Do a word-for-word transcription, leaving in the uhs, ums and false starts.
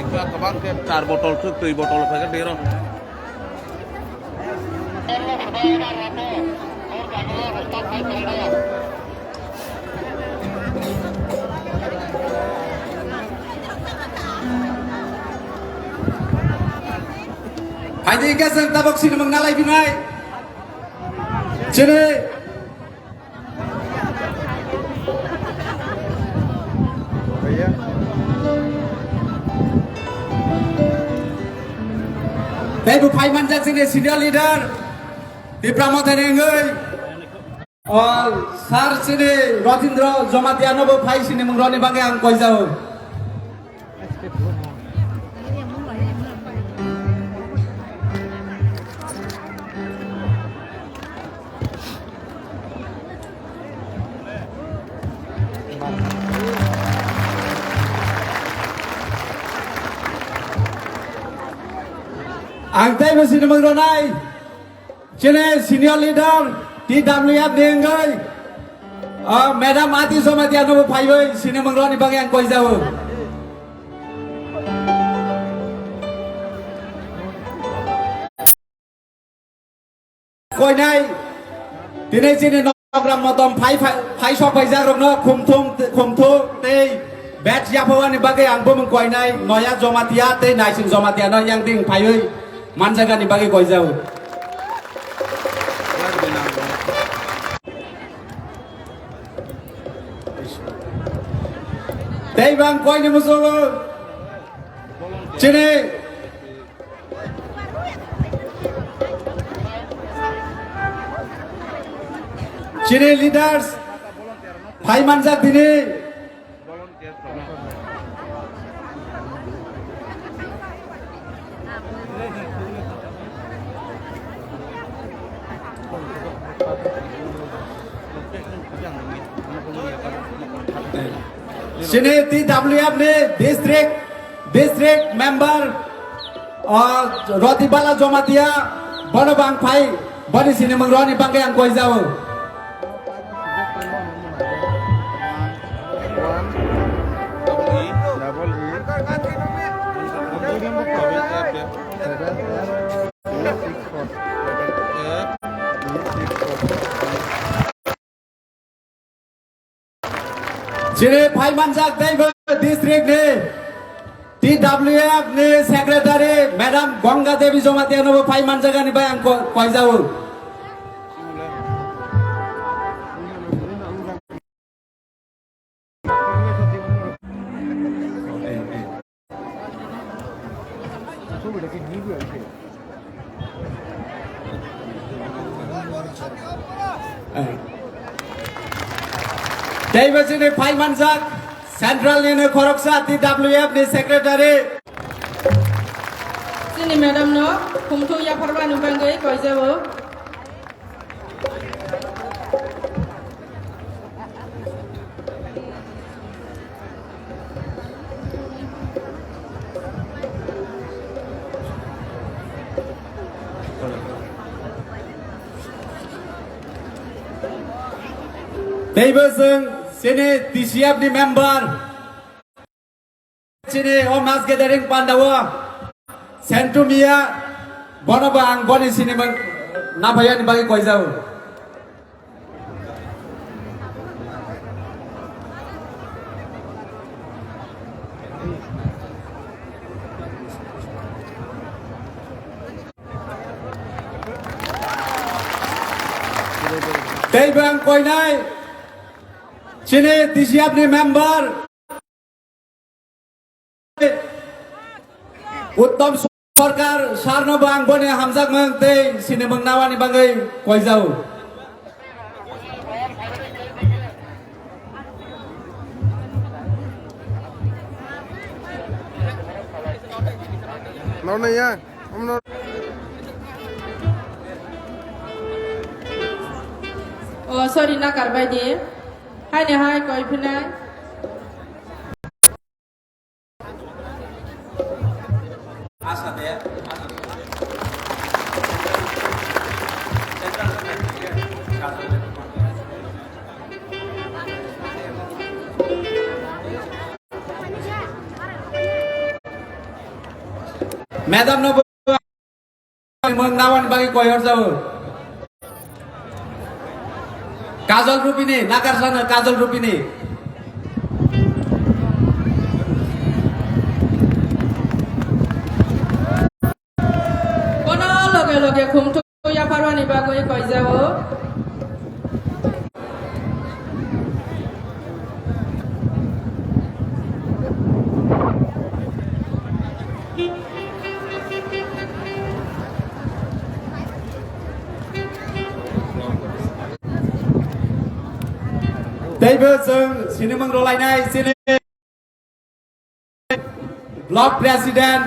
Ikha kwbang khe char botol khe twi botol phai khe twi rw. Phaidi khe chwng tabuk sinimung nalai phinai. Chini. Tei bo phai manjak chini senior leader Tipra Mothani wngwi. O, sir chini Rotindra Jamatia no bo phai sinimung rwni bagwi ang koijao. Ang tei bo sinimung rwnai. Chini senior leader T W F ni wngwi, ah, Madam Ati Jamatia no bo phaiwi sinimung rwni bagwi ang koijao. Koinai, tini chini nogram motom phai, phai, phai sok phaijak rokno khumthung, khumthu tei badge yaphawani bagwi ang bumung koinai Noya Jamatia tei Naising Jamatia no yang ding phaiwi manjagani bagwi koijao. Tei bang koini musugo chini, chini leaders phai manjak dini. Chini T W F ni district, district member, o, Roti Bala Jamatia, bono bang phai, boni sinimung rwni bagwi ang koijao. Chini phai manjak tei bo district ni T W F ni secretary Madam Ganga Devi Jamatia no bo phai manjak ani bai ang ko-, koijao. Tei bo chini phai manjak central ni no khoroksa T W F ni secretary. Chini madam no khumthu yapharmani bagwi koijao. Teibo chwng chini T C F ni member. Chini o mass gathering pandao Sentu Miya, bono bo ang boni sinimung naphayani bagwi koijao. Tei bo ang koinai chini T C F ni member Uttom Sarkar sir no bo ang boni hamjakmung tei sinimung nawani bagwi koijao. Nornaya, omno. Oh, sorry, na karbai di. Hai ne hai, koi phinai. Madam no bo-, mung nawani bagwi koi hor jao. Kajol Rupini, Nagarsano Kajol Rupini. Bono loge loge khumthung yapharmani bagwi koi jao. Teibo chwng sinimung rwlainai chini Block President